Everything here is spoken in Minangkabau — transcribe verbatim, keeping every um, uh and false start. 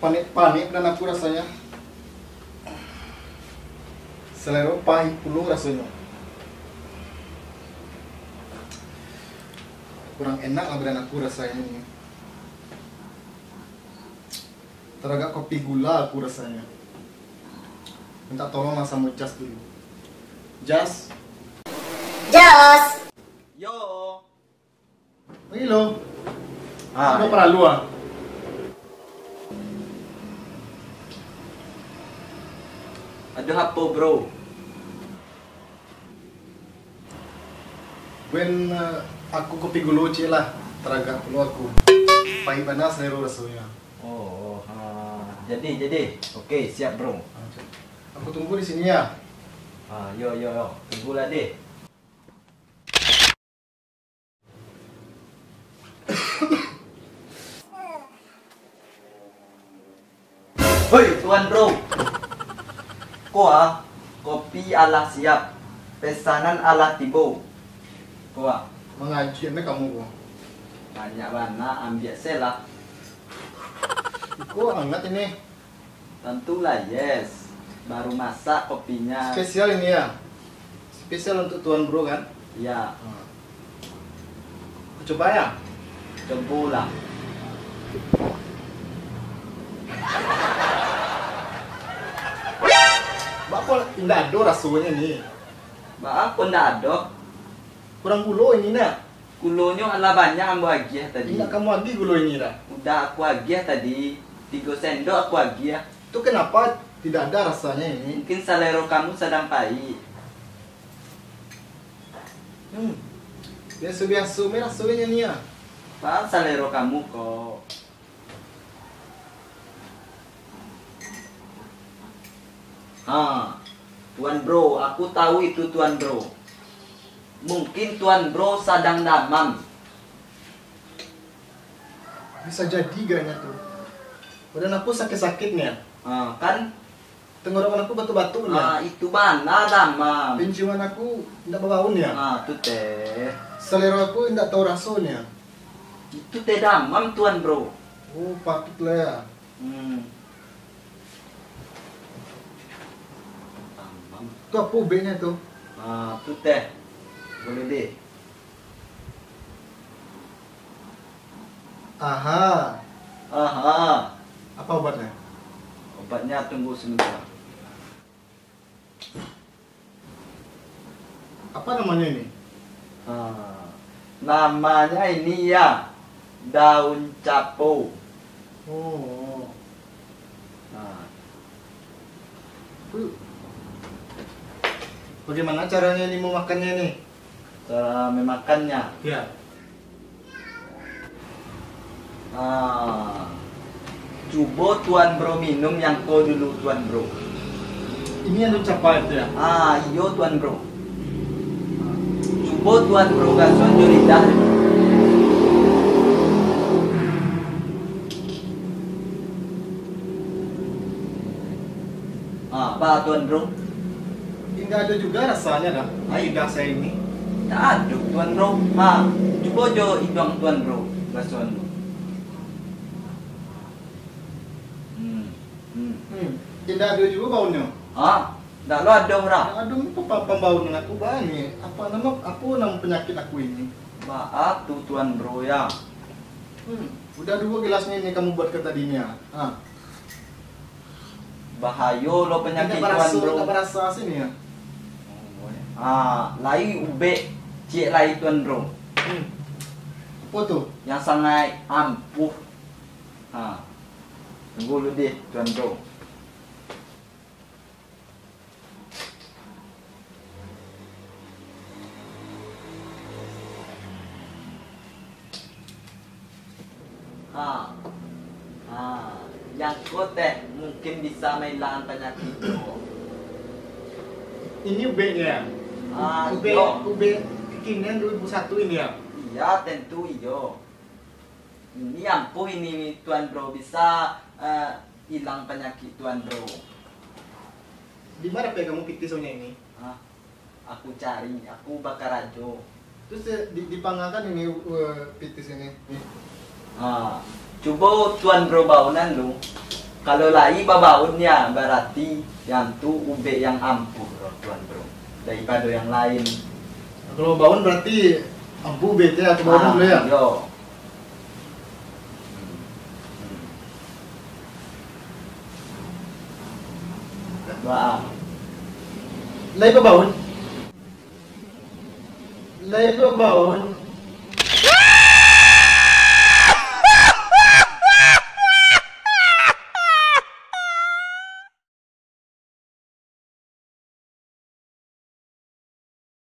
Panek-panek badan aku rasanya. Salero pahik pulo rasonyo. Kurang enak lah badan aku rasanya ni. Taragak kopi gula aku rasanya. Minta tolong lah samo Jas dulu. Jas. Jas. Yo. Oi lo. Ah, ado paralu ah. Ado apo, bro? Ben, eh, aku kopi gulo ciek lah, taragak pulo aku. Pahik bana salero rasonyo. Oh, oh, ha. Jadi, jadi. Oke, siap, bro. Ah, cuk. Aku tunggu di sini ya. Ah, yo, yo, yo. Tunggulah deh. Hoi, Tuan Bro. Ko ah, kopi alah siap, pesanan alah tibo. Ko ah. Mangajuik me kamu ko. Banyak bana, ambiak se lah. Iko angat ini. Tantulah, yes. Baru masak kopinya. Spesial ini ya? Spesial untuk Tuan Bro kan? Ya. Hmm. Coba ya? Cobolah. Bako indak ado rasonyo ni. Baa kok ndak ado? Kurang gulo ini nak. Gulonyo alah banyak ambo agiah tadi. Indak kamu agiah gulo ini dah. Udah aku agiah tadi, tigo sendok aku agiah. Tu kenapa tidak ada rasanya ini? Mungkin salero kamu sadang pahik. Hmm. Biaso-biaso me rasonyo ni ah. Paham salero kamu kok. Ha, Tuan Bro, aku tahu itu Tuan Bro. Mungkin Tuan Bro sadang damam. Bisa jadi agaknyo tu. Badan aku sakik-sakik ni. Ha, kan? Tenggorokan aku batuk-batuk ni. Ha, itu bana damam. Penciuman aku indak babau ni. Ha, tu teh. Salero aku indak tahu raso ni. Itu teh damam, Tuan Bro. Oh, patut lah ya. Hmm. Damam. Tu apo ubeknyo tu? Ha, tu teh. Boleh deh. Aha. Aha. Apa obatnya? Obatnya tunggu sebentar. Apa namanya ini? Ha, namanya ini ya, daun capo. Oh. Nah. Bagaimana caranya ini memakannya ini? Cara memakannya? Ya. Ah, cubo Tuan Bro minum yang ko dulu, Tuan Bro. Ini yang dicapai itu ya? Ah, iyo, Tuan Bro. Cubo Tuan Bro gasan jo lidah. Ah, apa, Tuan Bro? Indak ado juga rasanya dah, lidah saya ini. Tak ado, Tuan Bro. Ha, cubo jo iduang Tuan Bro, gasan tu. Hmm, hmm. Hmm, indak ado juga baunyo. Ha? Ndak lo ado, Ra. Ndak ado, apa pambaunan aku bani? Apa nama, apa nama penyakit aku ini? Baa tu, Tuan Bro, ya? Hmm, udah duo gelasnya ini kamu buat ke tadi ni, ya? Ha. Bahayo lo penyakit Tuan Bro. Indak barasa sini, ya? Ah, lai ubek ciek lai, Tuan Bro. Hmm. Apa tu? Yang sangat ampuh. Ha. Tunggu dulu deh, Tuan Bro. Ha. Ha. Yang ko teh mungkin bisa mailangan panyakik ko. Ini ubeknya, ya? Ah, ubek, iyo. Ubek kekinian dua ribu satu ini, ya? Iya, tentu iyo. Ini ampuh ini, Tuan Bro, bisa, eh, ilang panyakik Tuan Bro. Di mana pe kamu pitih soalnya ini? Hah? Aku cari, aku bakarajo. Terus, eh, di, dipangakan ini, eh, pitih ini. Ah, cubo Tuan Bro baunan lu. Kalau lai babaun ya, barati yang tu ubek yang ampuh roh tuan bro, daripado yang lain. Kalau baun barati ampuh ubek ya, aku baun dulu ya. Yo. Wah. Lai babaun. Lai babaun.